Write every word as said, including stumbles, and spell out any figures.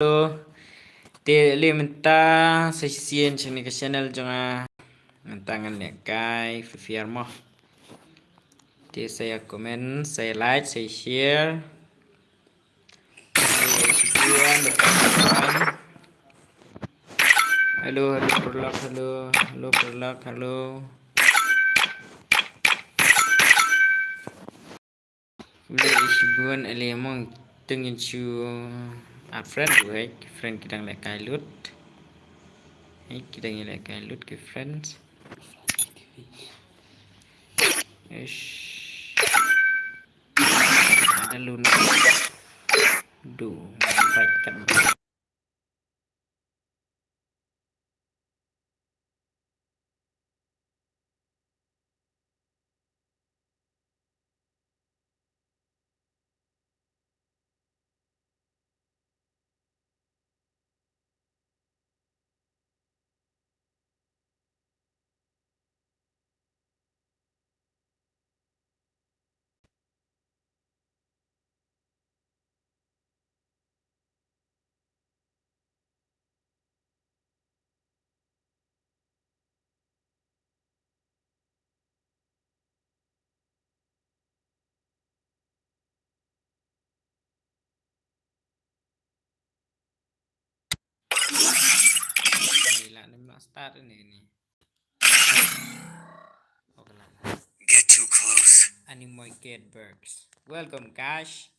Hello. Te ale mynta sa shisien shane ka channel jong nga. Mynta ngan lehkai fier fier mo. Te sa ïa comment, sa ïa like, sa ïa share. Hello, hello, paralok, hello, hello, paralok, hello. Hello, shibun, ale mong, teng in shu add friend, wei, friend ki dang lehkai lut. Hei, ki dang lehkai lut ki friends. Ish. Ada lun. Du, invite kat. Ni lah, ni lah start ni, ni. Okay lah. Get too close. Ani Moy Gatbergs. Welcome, Cash.